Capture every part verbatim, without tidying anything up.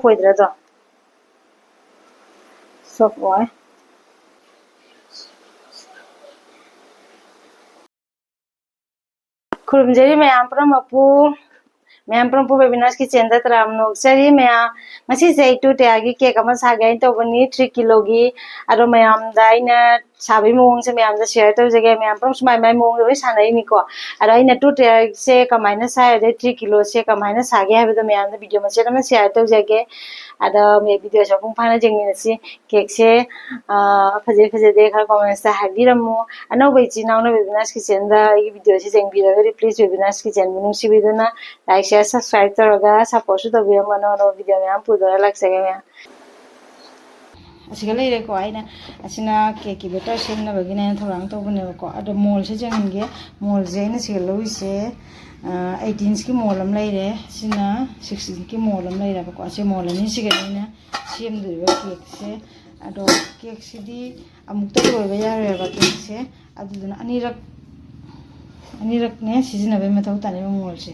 ꯑꯣꯏꯗ꯭ꯔꯥ ꯑꯗꯣ? Soft ꯑꯣꯏ꯫ ꯈꯨꯔꯨꯝꯖꯔꯤ ꯃꯌꯥꯝ ꯄꯨꯝꯅꯃꯛꯄꯨ꯫ ꯃꯌꯥꯝ ꯄꯨꯝꯅꯃꯛꯄꯨ ꯕꯦꯕꯤꯅꯥꯁ ꯀꯤꯆꯟꯗ ꯇꯔꯥꯝꯅ ꯑꯣꯛꯆꯔꯤ꯫ ꯃꯌꯥꯝ, ꯉꯁꯤꯁꯦ ꯑꯩ ꯇꯨ ꯇꯌꯥꯔꯒꯤ ꯀꯦꯛ ꯑꯃ ꯁꯥꯒꯦ ꯍꯥꯏꯅ ꯇꯧꯕꯅꯤ, ꯊ꯭ꯔꯤ ꯀꯤꯂꯣꯒꯤ꯫ ꯑꯗꯣ ꯃꯌꯥꯝꯗ ꯑꯩꯅ ꯁꯥꯕꯒꯤ ꯃꯑꯣꯡꯁꯦ ꯃꯌꯥꯝꯗ ꯁꯤꯌꯔ ꯇꯧꯖꯒꯦ꯫ ꯃꯌꯥꯝ ꯄꯨꯝꯅꯃꯛꯁꯨ ꯃꯥꯏ ꯃꯥꯏ ꯃꯑꯣꯡꯗ ꯂꯣꯏ ꯁꯥꯟꯅꯔꯤꯅꯤꯀꯣ꯫ ꯑꯗꯣ ꯑꯩꯅ ꯇꯨ ꯇꯌꯥꯔꯁꯦ ꯀꯃꯥꯏꯅ ꯁꯥꯏ, ꯑꯗꯩ ꯊ꯭ꯔꯤ ꯀꯤꯂꯣꯁꯦ ꯀꯃꯥꯏꯅ ꯁꯥꯒꯦ ꯍꯥꯏꯕꯗꯣ ꯃꯌꯥꯝꯗ ꯚꯤꯗꯤꯑꯣ ꯃꯆꯦꯠ ꯑꯃ ꯁꯤꯌꯔ ꯇꯧꯖꯒꯦ꯫ ꯑꯗꯣ ꯚꯤꯗꯤꯑꯣꯁꯦ ꯃꯄꯨꯡ ꯐꯥꯅ ꯌꯦꯡꯃꯤꯟꯅꯁꯤ꯫ ꯀꯦꯛꯁꯦ, ꯑ, ꯐꯖꯩ ꯐꯖꯗꯦ ꯈꯔ ꯀꯣꯃꯦꯟꯠꯁꯇ ꯍꯥꯏꯕꯤꯔꯝꯃꯨ꯫ ꯑꯅꯧꯕ ꯏꯆꯤꯟ ꯏꯅꯥꯎꯅ ꯕꯦꯕꯤꯅꯥꯁ ꯀꯤꯆꯟꯗ ꯑꯩꯒꯤ ꯚꯤꯗꯤꯑꯣꯁꯦ ꯌꯦꯡꯕꯤꯔꯒꯗꯤ ꯄ꯭ꯂꯤꯖ ꯕꯦꯕꯤꯅꯥꯁ ꯀꯤꯆꯟꯕꯨ ꯅꯨꯡꯁꯤꯕꯤꯗꯨꯅ ꯂꯥꯏꯛ, ꯁꯤꯌꯔ, ꯁꯕꯁꯀ꯭ꯔꯥꯏꯕ ꯇꯧꯔꯒ ꯁꯞꯄꯣꯔꯠꯁꯨ ꯇꯧꯕꯤꯔꯝꯃꯨ꯫ ꯑꯅꯧ ꯑꯅꯧꯕ ꯚꯤꯗꯤꯑꯣ ꯃꯌꯥꯝ ꯄꯨꯗꯨꯅ ꯂꯥꯛꯆꯒꯦ ꯃꯌꯥꯝ꯫ ꯑꯁꯤꯒ ꯂꯩꯔꯦꯀꯣ꯫ ꯑꯩꯅ, ꯑꯁꯤꯅ ꯀꯦꯛꯀꯤ ꯕꯦꯇꯔ ꯁꯦꯝꯅꯕꯒꯤꯅꯦ ꯑꯩꯅ ꯊꯧꯔꯥꯡ ꯇꯧꯕꯅꯦꯕꯀꯣ꯫ ꯑꯗꯣ ꯃꯣꯜꯁꯦ ꯌꯦꯡꯍꯟꯒꯦ꯫ ꯃꯣꯜꯁꯦ ꯑꯩꯅ ꯁꯤꯒ ꯂꯧꯔꯤꯁꯦ, ꯑ, ꯑꯩꯠ ꯏꯟꯁꯀꯤ ꯃꯣꯜ ꯑꯃ ꯂꯩꯔꯦ꯫ ꯁꯤꯅ ꯁꯤꯛꯁ ꯏꯟꯁꯀꯤ ꯃꯣꯜ ꯑꯃ ꯂꯩꯔꯦꯕꯀꯣ꯫ ꯑꯁꯤ ꯃꯣꯜ ꯑꯅꯤꯁꯤꯒꯅꯦ ꯑꯩꯅ ꯁꯦꯝꯗꯣꯔꯤꯕ ꯀꯦꯛꯁꯦ꯫ ꯑꯗꯣ ꯀꯦꯛꯁꯤꯗꯤ ꯑꯃꯨꯛꯇ ꯂꯣꯏꯕ ꯌꯥꯔꯣꯏꯕ ꯀꯦꯛꯁꯦ꯫ ꯑꯗꯨꯗꯨꯅ ꯑꯅꯤꯔꯛ, ꯑꯅꯤꯔꯛꯅꯦ ꯁꯤꯖꯤꯟꯅꯕꯒꯤ ꯃꯊꯧ ꯇꯥꯅꯦꯕ ꯃꯣꯜꯁꯦ꯫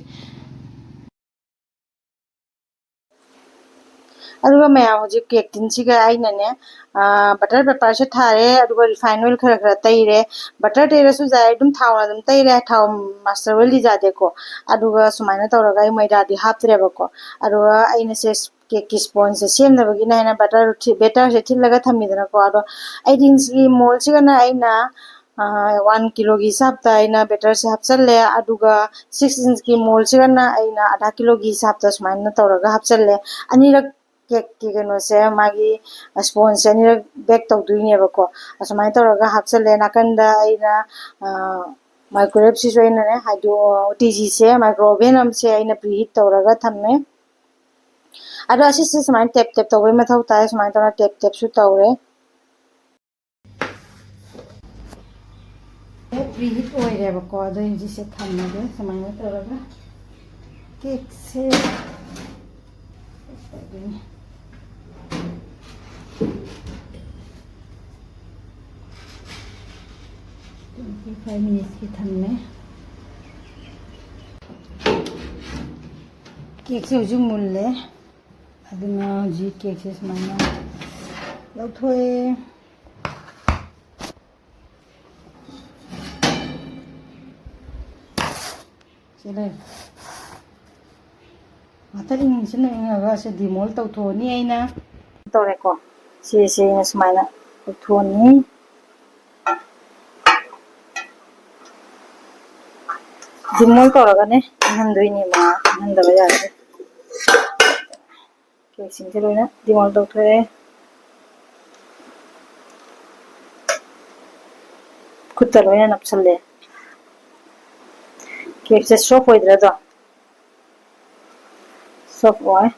ꯑꯗꯨꯒ ꯃꯌꯥꯝ, ꯍꯧꯖꯤꯛ ꯀꯦꯛ ꯇꯤꯟꯁꯤꯒ ꯑꯩꯅꯅꯦ, ꯑ, ꯕꯇꯔ ꯄꯦꯄꯔꯁꯦ ꯊꯥꯔꯦ, ꯑꯗꯨꯒ ꯔꯤꯐꯥꯏꯟ ꯑꯣꯏꯜ ꯈꯔ ꯈꯔ ꯇꯩꯔꯦ꯫ ꯕꯇꯔ ꯇꯩꯔꯁꯨ ꯌꯥꯏ, ꯑꯗꯨꯝ ꯊꯥꯎꯅ ꯑꯗꯨꯝ ꯇꯩꯔꯦ, ꯊꯥꯎ ꯃꯁꯇꯔ ꯑꯣꯏꯜꯗꯤ ꯌꯥꯗꯦꯀꯣ꯫ ꯑꯗꯨꯒ ꯁꯨꯃꯥꯏꯅ ꯇꯧꯔꯒ ꯑꯩ ꯃꯣꯏꯗꯥꯗꯤ ꯍꯥꯞꯇ꯭ꯔꯦꯕꯀꯣ꯫ ꯑꯗꯨꯒ ꯑꯩꯅ ꯁꯦ ꯀꯦꯛꯀꯤ ꯁ꯭ꯄꯣꯟꯖꯁꯦ ꯁꯦꯝꯅꯕꯒꯤꯅ ꯍꯥꯏꯅ ꯕꯇꯔ ꯊꯤ-, ꯕꯦꯇꯔꯁꯦ ꯊꯤꯠꯂꯒ ꯊꯝꯃꯤꯗꯅꯀꯣ꯫ ꯑꯗꯣ ꯑꯩꯠ ꯏꯟꯁꯀꯤ ꯃꯣꯜꯁꯤꯒꯅ ꯑꯩꯅ, ꯑ, ꯋꯥꯟ ꯀꯤꯂꯣꯒꯤ ꯍꯤꯁꯥꯞꯇ ꯑꯩꯅ ꯕꯦꯇꯔꯁꯦ ꯍꯥꯞꯆꯜꯂꯦ꯫ ꯑꯗꯨꯒ ꯁꯤꯛꯁ ꯏꯟꯁꯀꯤ ꯃꯣꯜꯁꯤꯒꯅ ꯑꯩꯅ ꯑꯙꯥ ꯀꯤꯂꯣꯒꯤ ꯍꯤꯁꯥꯞꯇ ꯁꯨꯃꯥꯏꯅ ꯇꯧꯔꯒ ꯍꯥꯞꯆꯜꯂꯦ꯫ ꯑꯅꯤꯔꯛ ꯀꯦꯛꯀꯤ ꯀꯩꯅꯣꯁꯦ, ꯃꯥꯒꯤ ꯁ꯭ꯄꯣꯟꯖꯁꯦ ꯑꯅꯤꯔꯛ ꯕꯦꯛ ꯇꯧꯗꯣꯏꯅꯦꯕꯀꯣ꯫ ꯑꯁꯨꯃꯥꯏꯅ ꯇꯧꯔꯒ ꯍꯥꯞꯆꯜꯂꯦ꯫ ꯅꯥꯀꯟꯗ ꯑꯩꯅ, ꯑ, ꯃꯥꯏꯀ꯭ꯔꯣꯋꯦꯞꯁꯤꯁꯨ ꯑꯩꯅꯅꯦ, ꯍꯥꯏꯗꯤ, ꯇꯤ ꯖꯤꯁꯦ, ꯃꯥꯏꯀ꯭ꯔꯣ ꯑꯣꯚꯦꯟ ꯑꯃꯁꯦ ꯑꯩꯅ ꯄ꯭ꯔꯤꯍꯤꯠ ꯇꯧꯔꯒ ꯊꯝꯃꯦ꯫ ꯑꯗꯣ ꯑꯁꯤꯁꯦ ꯁꯨꯃꯥꯏꯅ ꯇꯦꯞ ꯇꯦꯞ ꯇꯧꯕꯩ ꯃꯊꯧ ꯇꯥꯏ꯫ ꯁꯨꯃꯥꯏꯅ ꯇꯧꯔ ꯇꯦꯞ ꯇꯦꯞꯁꯨ ꯇꯧꯔꯦ꯫ ꯄ꯭ꯔꯤꯍꯤꯠ ꯑꯣꯏꯔꯦꯕꯀꯣ꯫ ꯑꯗꯣ ꯍꯧꯖꯤꯛꯁꯦ ꯊꯝꯃꯒꯦ ꯁꯨꯃꯥꯏꯅ ꯇꯧꯔꯒ ꯀꯦꯛꯁꯦ ꯇꯧꯗꯣꯏꯅꯦ꯫ ꯇ꯭ꯋꯦꯟꯇꯤ ꯐꯥꯏꯚ ꯃꯤꯅꯤꯠꯁꯀꯤ ꯊꯝꯃꯦ꯫ ꯀꯦꯛꯁꯦ ꯍꯧꯖꯤꯛ ꯃꯨꯜꯂꯦ꯫ ꯑꯗꯨꯅ ꯍꯧꯖꯤꯛ cakeꯁꯦ ꯁꯨꯃꯥꯏꯅ ꯂꯧꯊꯣꯛꯑꯦ꯫ ꯁꯤ ꯂꯩꯔꯦ꯫ ꯉꯥꯛꯇꯪ ꯏꯪꯁꯤꯟꯅ ꯏꯪꯉꯒ ꯁꯤ demol ꯇꯧꯊꯣꯛꯑꯅꯤ ꯑꯩꯅ꯫ ꯇꯧꯔꯦꯀꯣ꯫ ꯁꯤꯁꯦ ꯑꯩꯅ ꯁꯨꯃꯥꯏꯅ ꯂꯧꯊꯣꯛꯑꯅꯤ꯫ Demol ꯇꯧꯔꯒꯅꯦ ꯏꯪꯍꯟꯗꯣꯏꯅꯦ, ꯃꯥ ꯏꯪꯍꯟꯗꯕ ꯌꯥꯗꯦ꯫ Cakeꯁꯤꯡꯁꯦ ꯂꯣꯏꯅ demol ꯇꯧꯊꯣꯛꯑꯦ꯫ ꯈꯨꯠꯇ ꯂꯣꯏꯅ ꯅꯞꯁꯜꯂꯦ꯫ Cakeꯁꯦ soft ꯑꯣꯏꯗ꯭ꯔꯥ ꯑꯗꯣ? Soft ꯑꯣꯏ꯫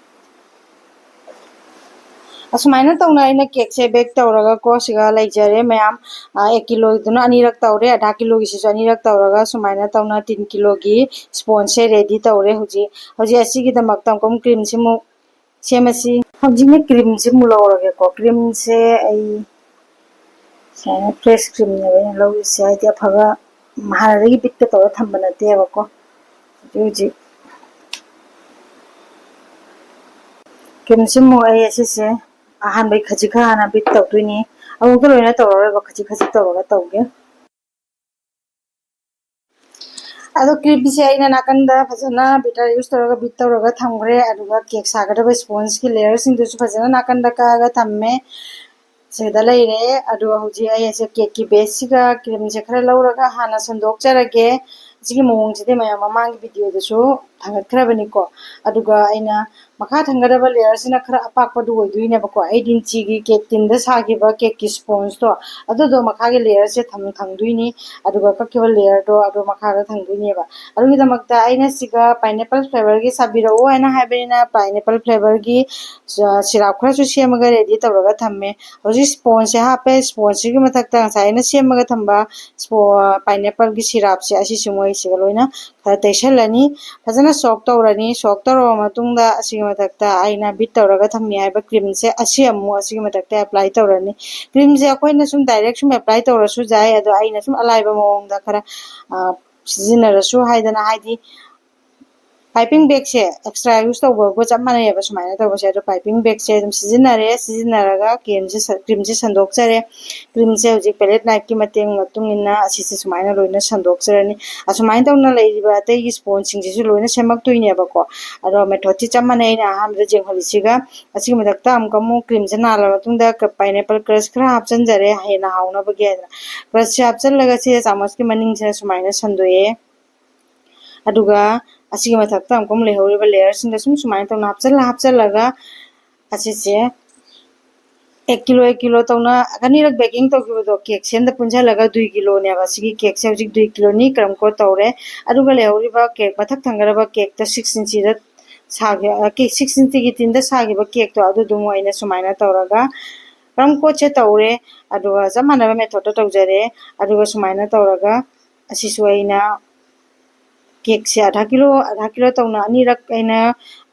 ꯑꯁꯨꯃꯥꯏꯅ ꯇꯧꯅ ꯑꯩꯅ cakeꯁꯦ bake ꯇꯧꯔꯒ ꯀꯣ ꯁꯤꯒ ꯂꯩꯖꯔꯦ ꯃꯌꯥꯝ꯫ ꯑꯥ, ꯑꯦꯛ ꯀꯤꯂꯣꯗꯨꯅ ꯑꯅꯤꯔꯛ ꯇꯧꯔꯦ, ꯑꯗꯥ ꯀꯤꯂꯣꯒꯤꯁꯤꯁꯨ ꯑꯅꯤꯔꯛ ꯇꯧꯔꯒ ꯁꯨꯃꯥꯏꯅ ꯇꯧꯅ ꯇꯤꯟ ꯀꯤꯂꯣꯒꯤ spongeꯁꯦ ready ꯇꯧꯔꯦ꯫ ꯍꯧꯖꯤꯛ, ꯍꯧꯖꯤꯛ ꯑꯁꯤꯒꯤꯗꯃꯛꯇ ꯑꯃꯨꯛ creamꯁꯤꯃꯨꯛ ꯁꯦꯝꯃꯁꯤ꯫ ꯍꯧꯖꯤꯛꯅ creamꯁꯦ ꯑꯃꯨꯛ ꯂꯧꯔꯒꯦꯀꯣ꯫ Creamꯁꯦ ꯑꯩ ꯁꯨꯃꯥꯏꯅ fresh creamꯅꯦꯕ ꯑꯩꯅ ꯂꯧꯔꯤꯁꯦ, ꯍꯥꯏꯗꯤ ꯑꯐꯕ ꯍꯥꯟꯅꯗꯒꯤ ꯕꯤꯠꯀ ꯇꯧꯔ ꯊꯝꯕ ꯅꯠꯇꯦꯕꯀꯣ꯫ ꯍꯧꯖꯤꯛ ꯍꯧꯖꯤꯛ creamꯁꯦ ꯑꯃꯨꯛ ꯑꯩ ꯑꯁꯤꯁꯦ ꯑꯍꯥꯟꯕꯩ ꯈꯖꯤꯛ ꯈꯔ ꯍꯥꯟꯅ beat ꯇꯧꯗꯣꯏꯅꯤ꯫ ꯑꯃꯨꯛꯇ ꯂꯣꯏꯅ ꯇꯧꯔꯔꯣꯏꯕ, ꯈꯖꯤꯛ ꯈꯖꯤꯛ ꯇꯧꯔꯒ ꯇꯧꯒꯦ꯫ ꯑꯗꯣ creamꯁꯦ ꯑꯩꯅ ꯅꯥꯀꯟꯗ ꯐꯖꯅ beater use ꯇꯧꯔꯒ beat ꯇꯧꯔꯒ ꯊꯝꯈ꯭ꯔꯦ꯫ ꯑꯗꯨꯒ cake ꯁꯥꯒꯗꯕ spongeꯀꯤ layerꯁꯤꯡꯗꯨꯁꯨ ꯐꯖꯅ ꯅꯥꯀꯟꯗ ꯀꯛꯑꯒ ꯊꯝꯃꯦ꯫ ꯁꯤꯗ ꯂꯩꯔꯦ꯫ ꯑꯗꯨꯒ ꯍꯧꯖꯤꯛ ꯑꯩ ꯑꯁꯦ cakeꯀꯤ baseꯁꯤꯒ creamꯁꯦ ꯈꯔ ꯂꯧꯔꯒ ꯍꯥꯟꯅ ꯁꯟꯗꯣꯛꯆꯔꯒꯦ꯫ ꯁꯤꯒꯤ ꯃꯑꯣꯡꯁꯤꯗꯤ ꯃꯌꯥꯝ ꯃꯃꯥꯡꯒꯤ videoꯗꯁꯨ ꯊꯥꯡꯒꯠꯈ꯭ꯔꯕꯅꯤꯀꯣ꯫ ꯑꯗꯨꯒ ꯑꯩꯅ ꯃꯈꯥ ꯊꯪꯒꯗꯕ layerꯁꯤꯅ ꯈꯔ ꯑꯄꯥꯛꯄꯗꯨ ꯑꯣꯏꯗꯣꯏꯅꯦꯕꯀꯣ꯫ ꯑꯩ ꯗꯤꯟꯆꯤꯒꯤ cake tinꯗ ꯁꯥꯈꯤꯕ cakeꯀꯤ spongeꯇꯣ, ꯑꯗꯨꯗꯣ ꯃꯈꯥꯒꯤ layerꯁꯦ ꯊꯝ-, ꯊꯝꯗꯣꯏꯅꯤ꯫ ꯑꯗꯨꯒ ꯀꯛꯈꯤꯕ layerꯗꯣ ꯑꯗꯨ ꯃꯈꯥꯗ ꯊꯝꯗꯣꯏꯅꯦꯕ꯫ ꯑꯗꯨꯒꯤꯗꯃꯛꯇ ꯑꯩꯅ ꯁꯤꯒ pineapple flavorꯒꯤ ꯁꯥꯕꯤꯔꯛꯑꯣ ꯍꯥꯏꯅ ꯍꯥꯏꯕꯅꯤꯅ, pineapple flavorꯒꯤ ꯁ-, syrup ꯈꯔꯁꯨ ꯁꯦꯝꯃꯒ ready ꯇꯧꯔꯒ ꯊꯝꯃꯦ꯫ ꯍꯧꯖꯤꯛ spongeꯁꯦ ꯍꯥꯞꯄꯦ꯫ Spongeꯁꯤꯒꯤ ꯃꯊꯛꯇ ꯉꯁꯥꯏ ꯑꯩꯅ ꯁꯦꯝꯃꯒ ꯊꯝꯕ spo-, pineappleꯒꯤ syrupꯁꯦ ꯑꯁꯤꯁꯨ ꯃꯣꯏꯁꯤꯒ ꯂꯣꯏꯅ ꯈꯔ ꯇꯩꯁꯜꯂꯅꯤ꯫ ꯐꯖꯅ soak ꯇꯧꯔꯅꯤ꯫ Soak ꯇꯧꯔꯕ ꯃꯇꯨꯡꯗ ꯑꯁꯤꯒꯤ ꯃꯊꯛꯇ ꯑꯩꯅ beat ꯇꯧꯔꯒ ꯊꯝꯃꯤ ꯍꯥꯏꯕ creamꯁꯦ ꯑꯁꯤ ꯑꯃꯨꯛ ꯑꯁꯤꯒꯤ ꯃꯊꯛꯇ apply ꯇꯧꯔꯅꯤ꯫ Creamꯁꯦ ꯑꯩꯈꯣꯏꯅ ꯁꯨꯝ direct ꯁꯨꯝ apply ꯇꯧꯔꯁꯨ ꯌꯥꯏ, ꯑꯗꯣ ꯑꯩꯅ ꯁꯨꯝ ꯑꯂꯥꯏꯕ ꯃꯑꯣꯡꯗ ꯈꯔ, ꯑ, ꯁꯤꯖꯤꯟꯅꯔꯁꯨ ꯍꯥꯏꯗꯅ, ꯍꯥꯏꯗꯤ Piping bagꯁꯦ extra use ꯇꯧꯕꯒ ꯆꯞ ꯃꯥꯟꯅꯩꯌꯦꯕ ꯁꯨꯃꯥꯏꯅ ꯇꯧꯕꯁꯦ꯫ ꯑꯗꯣ piping bagꯁꯦ ꯑꯗꯨꯝ ꯁꯤꯖꯤꯟꯅꯔꯦ, ꯁꯤꯖꯤꯟꯅꯔꯒ creamꯁꯦ ꯁ-, creamꯁꯦ ꯁꯟꯗꯣꯛꯆꯔꯦ꯫ Creamꯁꯦ ꯍꯧꯖꯤꯛ Palette Knife ꯀꯤ ꯃꯇꯦꯡ ꯃꯇꯨꯡ ꯏꯟꯅ ꯑꯁꯤꯁꯦ ꯁꯨꯃꯥꯏꯅ ꯂꯣꯏꯅ ꯁꯟꯗꯣꯛꯆꯔꯅꯤ꯫ ꯑꯁꯨꯃꯥꯏꯅ ꯇꯧꯅ ꯂꯩꯔꯤꯕ ꯑꯇꯩꯒꯤ spongeꯁꯤꯡꯁꯤꯁꯨ ꯂꯣꯏꯅ ꯁꯦꯝꯃꯛꯇꯣꯏꯅꯦꯕꯀꯣ꯫ ꯑꯗꯣ methodꯁꯤ ꯆꯞ ꯃꯥꯟꯅꯩ ꯑꯩꯅ ꯑꯍꯥꯟꯕꯗ ꯌꯦꯡꯍꯜꯂꯤꯁꯤꯒ꯫ ꯑꯁꯤꯒꯤ ꯃꯊꯛꯇ ꯑꯃꯨꯛꯀ ꯑꯃꯨꯛ creamꯁꯦ ꯅꯥꯜꯂ ꯃꯇꯨꯡꯗ ꯀ-, pineapple crush ꯈꯔ ꯍꯥꯞꯆꯤꯟꯖꯔꯦ, ꯍꯦꯟꯅ ꯍꯥꯎꯅꯕꯒꯤ ꯍꯥꯏꯗꯅ꯫ Crushꯁꯦ ꯍꯥꯞꯆꯤꯜꯂꯒ ꯁꯤ ꯆꯥꯃꯁꯀꯤ ꯃꯅꯤꯡꯁꯤꯅ ꯁꯨꯃꯥꯏꯅ ꯁꯟꯗꯣꯛꯑꯦ꯫ ꯑꯗꯨꯒ ꯑꯁꯤꯒꯤ ꯃꯊꯛꯇ ꯑꯃꯨꯛꯀ ꯑꯃꯨꯛ ꯂꯩꯍꯧꯔꯤꯕ layerꯁꯤꯡꯗ ꯁꯨꯝ ꯁꯨꯃꯥꯏꯅ ꯇꯧꯅ ꯍꯥꯞꯆꯤꯜꯂ ꯍꯥꯞꯆꯤꯜꯂꯒ ꯑꯁꯤꯁꯦ ꯑꯦꯛ ꯀꯤꯂꯣ, ꯑꯦꯛ ꯀꯤꯂꯣ ꯇꯧꯅ ꯑꯅꯤꯔꯛ baking ꯇꯧꯈꯤꯕꯗꯣ, cake ꯁꯦꯝꯗ ꯄꯨꯟꯁꯤꯜꯂꯒ ꯗꯨꯏ ꯀꯤꯂꯣꯅꯦꯕ꯫ ꯁꯤꯒꯤ cakeꯁꯦ ꯍꯧꯖꯤꯛ ꯗꯨꯏ ꯀꯤꯂꯣꯅꯤ crumb coat ꯇꯧꯔꯦ꯫ ꯑꯗꯨꯒ ꯂꯩꯍꯧꯔꯤꯕ cake ꯃꯊꯛ ꯊꯪꯒꯗꯕ cakeꯇ six inchꯗ ꯁꯥꯈꯤ-, ꯑ, cake six inchꯒꯤ tinꯗ ꯁꯥꯈꯤꯕ cakeꯇꯣ ꯑꯗꯨꯗꯨ ꯑꯃꯨꯛ ꯑꯩꯅ ꯁꯨꯃꯥꯏꯅ ꯇꯧꯔꯒ crumb coatꯁꯦ ꯇꯧꯔꯦ꯫ ꯑꯗꯨꯒ ꯆꯞ ꯃꯥꯟꯅꯕ methodꯇ ꯇꯧꯖꯔꯦ꯫ ꯑꯗꯨꯒ ꯁꯨꯃꯥꯏꯅ ꯇꯧꯔꯒ ꯑꯁꯤꯁꯨ ꯑꯩꯅ cakeꯁꯦ ꯑꯙꯥ ꯀꯤꯂꯣ, ꯑꯙꯥ ꯀꯤꯂꯣ ꯇꯧꯅ ꯑꯅꯤꯔꯛ ꯑꯩꯅ,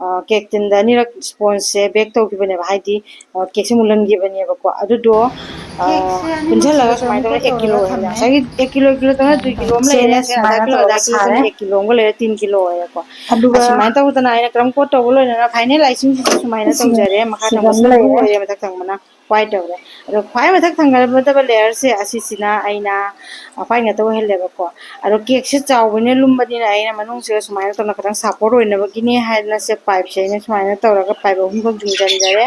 ꯑ, cake tinꯗ ꯑꯅꯤꯔꯛ spongeꯁꯦ bake ꯇꯧꯈꯤꯕꯅꯦꯕ, ꯍꯥꯏꯗꯤ, ꯑ, cakeꯁꯦ ꯃꯨꯜꯍꯟꯈꯤꯕꯅꯦꯕꯀꯣ꯫ ꯑꯗꯨꯗꯣ, ꯑ, cakeꯁꯦ ꯑꯅꯤꯃꯛꯁꯤꯗ ꯄꯨꯟꯁꯤꯜꯂꯒ ꯁꯨꯃꯥꯏꯅ crumb coat ꯇꯧꯔꯒ ꯑꯦꯛ ꯀꯤꯂꯣ ꯑꯣꯏꯍꯜꯂꯦ꯫ ꯊꯝꯃꯦ꯫ ꯉꯁꯥꯏꯒꯤ ꯑꯦꯛ ꯀꯤꯂꯣ, ꯑꯦꯛ ꯀꯤꯂꯣ ꯇꯧꯅ ꯑꯗꯨ ꯀꯤꯂꯣ ꯑꯃ ꯁꯦꯅ ꯂꯩꯔꯦ, ꯑꯗ ꯁꯨꯃꯥꯏꯅ ꯑꯙꯥ ꯀꯤꯂꯣ, ꯇꯧꯔꯒ ꯑꯙꯥ ꯀꯤꯂꯣ ꯁꯥꯔꯦ꯫ ꯑꯗꯨꯅ ꯑꯦꯛ ꯀꯤꯂꯣ ꯑꯃꯒ ꯂꯩꯔꯦ, ꯇꯤꯟ ꯀꯤꯂꯣ ꯑꯣꯏꯔꯦꯀꯣ꯫ ꯑꯗꯨꯒ ꯑꯁꯨꯃꯥꯏꯅ ꯇꯧꯗꯅ ꯑꯩꯅ crumb coat ꯇꯧꯕ ꯂꯣꯏꯔꯒ final icingꯁꯤꯁꯨ ꯁꯨꯃꯥꯏꯅ ꯁꯤꯒ ꯇꯧꯖꯔꯦ꯫ ꯃꯈꯥ ꯊꯪꯕꯁꯤꯅ ꯑꯃ ꯂꯩꯔꯦ꯫ Blue ꯑꯣꯏꯔꯦ, ꯃꯊꯛ ꯊꯪꯕꯅ white ꯇꯧꯔꯦ꯫ ꯑꯗꯣ ꯈ꯭ꯋꯥꯏ ꯃꯊꯛ ꯊꯪꯒꯗꯕ layerꯁꯦ ꯑꯁꯤꯁꯤꯅ ꯑꯩꯅ white ꯉꯥꯛꯇ ꯑꯣꯏꯍꯜꯂꯦꯕꯀꯣ꯫ ꯑꯗꯣ cakeꯁꯦ ꯆꯥꯎꯕꯅꯤꯅ, ꯂꯨꯝꯕꯅꯤꯅ ꯑꯩꯅ ꯃꯅꯨꯡꯁꯤꯗ ꯁꯨꯃꯥꯏꯅ ꯇꯧꯅ ꯈꯤꯇꯪ support ꯑꯣꯏꯅꯕꯒꯤꯅꯦ ꯍꯥꯏꯗꯅ ꯁꯦ pipeꯁꯦ ꯑꯩꯅ ꯁꯨꯃꯥꯏꯅ ꯇꯧꯔꯒ pipe ꯑꯍꯨꯝꯈꯛ ꯌꯨꯡꯁꯤꯟꯖꯔꯦ꯫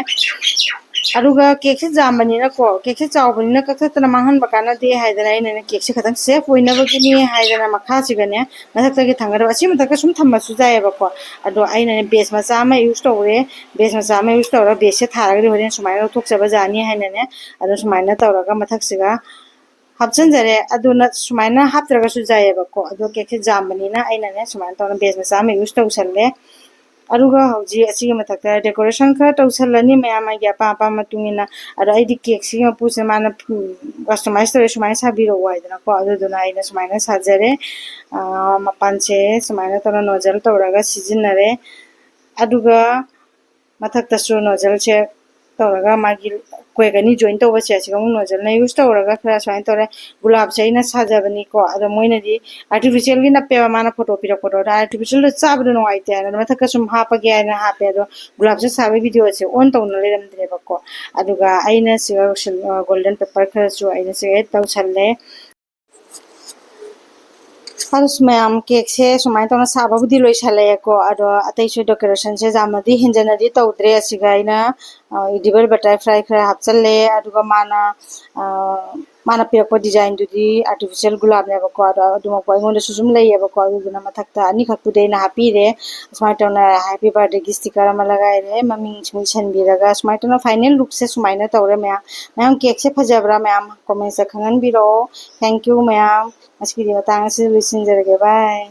ꯑꯗꯨꯒ cakeꯁꯦ ꯌꯥꯝꯕꯅꯤꯅꯀꯣ, cakeꯁꯦ ꯆꯥꯎꯕꯅꯤꯅ ꯀꯛꯊꯠꯇꯅ ꯃꯥꯡꯍꯟꯕ ꯀꯥꯟꯅꯗꯦ ꯍꯥꯏꯗꯅ ꯑꯩꯅꯅꯦ cakeꯁꯦ ꯈꯤꯇꯪ safe ꯑꯣꯏꯅꯕꯒꯤꯅꯦ ꯍꯥꯏꯗꯅ ꯃꯈꯥꯁꯤꯒꯅꯦ ꯃꯊꯛꯇꯒꯤ ꯊꯥꯡꯒꯗꯕ ꯑꯁꯤ ꯃꯊꯛꯇ ꯁꯨꯝ ꯊꯝꯃꯁꯨ ꯌꯥꯏꯑꯕꯀꯣ꯫ ꯑꯗꯣ ꯑꯩꯅꯅꯦ base ꯃꯆꯥ ꯑꯃ use ꯇꯧꯔꯦ꯫ Base ꯃꯆꯥ ꯑꯃ use ꯇꯧꯔꯒ baseꯁꯦ ꯊꯥꯔꯒꯗꯤ ꯍꯣꯔꯦꯟ ꯁꯨꯃꯥꯏꯅ ꯂꯧꯊꯣꯛꯆꯕ ꯌꯥꯅꯤ ꯍꯥꯏꯅꯅꯦ꯫ ꯑꯗꯣ ꯁꯨꯃꯥꯏꯅ ꯇꯧꯔꯒ ꯃꯊꯛꯁꯤꯒ ꯍꯥꯞꯆꯤꯟꯖꯔꯦ꯫ ꯑꯗꯨꯅ ꯁꯨꯃꯥꯏꯅ ꯍꯥꯞꯇ꯭ꯔꯒꯁꯨ ꯌꯥꯏꯑꯕꯀꯣ꯫ ꯑꯗꯣ cakeꯁꯦ ꯌꯥꯝꯕꯅꯤꯅ ꯑꯩꯅꯅꯦ ꯁꯨꯃꯥꯏꯅ ꯇꯧꯅ base ꯃꯆꯥ ꯑꯃ use ꯇꯧꯁꯜꯂꯦ꯫ ꯑꯗꯨꯒ ꯍꯧꯖꯤꯛ ꯑꯁꯤꯒꯤ ꯃꯊꯛꯇ decoration ꯈꯔ ꯇꯧꯁꯜꯂꯅꯤ, ꯃꯌꯥꯝ ꯃꯥꯒꯤ ꯑꯄꯥꯝ ꯑꯄꯥꯝꯕ ꯃꯇꯨꯡ ꯏꯟꯅ꯫ ꯑꯗꯣ ꯑꯩꯗꯤ cakeꯁꯤꯒꯤ ꯃꯄꯨꯁꯦ ꯃꯥꯅ, ꯎꯝ, customize ꯇꯧꯔꯦ, ꯁꯨꯃꯥꯏꯅ ꯁꯥꯕꯤꯔꯛꯑꯣ ꯍꯥꯏꯗꯅꯀꯣ꯫ ꯑꯗꯨꯗꯨꯅ ꯑꯩꯅ ꯁꯨꯃꯥꯏꯅ ꯁꯥꯖꯔꯦ꯫ ꯑꯥ, ꯃꯄꯥꯟꯁꯦ ꯁꯨꯃꯥꯏꯅ ꯇꯧꯅ nozzle ꯇꯧꯔꯒ ꯁꯤꯖꯤꯟꯅꯔꯦ꯫ ꯑꯗꯨꯒ ꯃꯊꯛꯇꯁꯨ nozzleꯁꯦ ꯇꯧꯔꯒ ꯃꯥꯒꯤ ꯀ꯭ꯋꯦꯛ ꯑꯅꯤ ꯖꯣꯏꯟ ꯇꯧꯕꯁꯦ ꯑꯁꯤꯒ ꯑꯃꯨꯛ ꯅꯣꯖꯜꯅ ꯌꯨꯁ ꯇꯧꯔꯒ ꯈꯔ ꯁꯨꯃꯥꯏꯅ ꯇꯧꯔꯦ꯫ ꯒꯨꯂꯥꯞꯁꯦ ꯑꯩꯅ ꯁꯥꯖꯕꯅꯤꯀꯣ, ꯑꯗꯣ ꯃꯣꯏꯅꯗꯤ ꯑꯥꯔꯇꯤꯐꯤꯁꯦꯜꯒꯤ ꯅꯞꯄꯦꯕ ꯃꯥꯅ ꯐꯣꯇꯣ ꯄꯤꯔꯛꯄꯗꯣ꯫ ꯑꯗ ꯑꯥꯔꯇꯤꯐꯤꯁꯦꯜꯗꯣ ꯆꯥꯕꯗꯣ ꯅꯨꯡꯉꯥꯏꯇꯦ ꯍꯥꯏꯅ ꯃꯊꯛꯇ ꯁꯨꯝ ꯍꯥꯞꯄꯒꯦ ꯍꯥꯏꯅ ꯍꯥꯞꯄꯦ꯫ ꯑꯗꯣ ꯒꯨꯂꯥꯞꯁꯦ ꯁꯥꯕꯒꯤ ꯚꯤꯗꯤꯑꯣꯁꯦ ꯑꯣꯟ ꯇꯧꯅ ꯂꯩꯔꯝꯗ꯭ꯔꯦꯕꯀꯣ꯫ ꯑꯗꯨꯒ ꯑꯩꯅ ꯁꯤꯒ ꯁꯤꯜ-, ꯑ, ꯒꯣꯜꯗꯟ ꯄꯦꯄꯔ ꯈꯔꯁꯨ ꯑꯩꯅ ꯁꯤꯒ ꯑꯦꯗ ꯇꯧꯁꯜꯂꯦ꯫ ꯑꯗꯨ ꯃꯌꯥꯝ, ꯀꯦꯛꯁꯦ ꯁꯨꯃꯥꯏꯅ ꯇꯧꯅ ꯁꯥꯕꯕꯨꯗꯤ ꯂꯣꯏꯁꯜꯂꯛꯑꯦꯀꯣ꯫ ꯑꯗꯣ ꯑꯇꯩꯁꯨ ꯗꯦꯀꯣꯔꯦꯁꯟꯁꯦ ꯌꯥꯝꯅꯗꯤ ꯍꯦꯟꯖꯟꯅꯗꯤ ꯇꯧꯗ꯭ꯔꯦ꯫ ꯑꯁꯤꯒ ꯑꯩꯅ, ꯑ, ꯏꯗꯤꯕꯜ ꯕꯇꯔꯐ꯭ꯂꯥꯏ ꯈꯔ ꯍꯥꯞꯆꯜꯂꯦ꯫ ꯑꯗꯨꯒ ꯃꯥꯅ, ꯑ, ꯃꯥꯅ ꯄꯤꯔꯛꯄ ꯗꯤꯖꯥꯏꯟꯗꯨꯗꯤ ꯑꯥꯔꯇꯤꯐꯤꯁꯦꯜ ꯒꯨꯂꯥꯞꯅꯦꯕꯀꯣ꯫ ꯑꯗꯣ ꯑꯗꯨꯃꯛꯄ ꯑꯩꯉꯣꯟꯗꯁꯨ ꯁꯨꯝ ꯂꯩꯌꯦꯕꯀꯣ꯫ ꯑꯗꯨꯗꯨꯅ ꯃꯊꯛꯇ ꯑꯅꯤꯈꯛꯄꯨꯗꯤ ꯑꯩꯅ ꯍꯥꯞꯄꯤꯔꯦ꯫ ꯁꯨꯃꯥꯏꯅ ꯇꯧꯅ ꯍꯦꯄꯤ ꯕꯥꯔꯗꯦꯒꯤ ꯁ꯭ꯇꯤꯀꯔ ꯑꯃ ꯂꯒꯥꯏꯔꯦ, ꯃꯃꯤꯡ ꯁꯨꯝ ꯏꯁꯟꯕꯤꯔꯒ꯫ ꯁꯨꯃꯥꯏꯅ ꯇꯧꯅ ꯐꯥꯏꯅꯦꯜ ꯂꯨꯛꯁꯦ ꯁꯨꯃꯥꯏꯅ ꯇꯧꯔꯦ ꯃꯌꯥꯝ꯫ ꯃꯌꯥꯝ, ꯀꯦꯛꯁꯦ ꯐꯖꯕ꯭ꯔꯥ? ꯃꯌꯥꯝ ꯀꯣꯃꯦꯟꯁꯇ ꯈꯪꯍꯟꯕꯤꯔꯛꯑꯣ꯫ Thank you ꯃꯌꯥꯝ꯫ ꯉꯁꯤꯒꯤꯗꯤ ꯃꯇꯥꯡ ꯑꯁꯤꯗ ꯂꯣꯏꯁꯤꯟꯖꯔꯒꯦ꯫ Bye꯫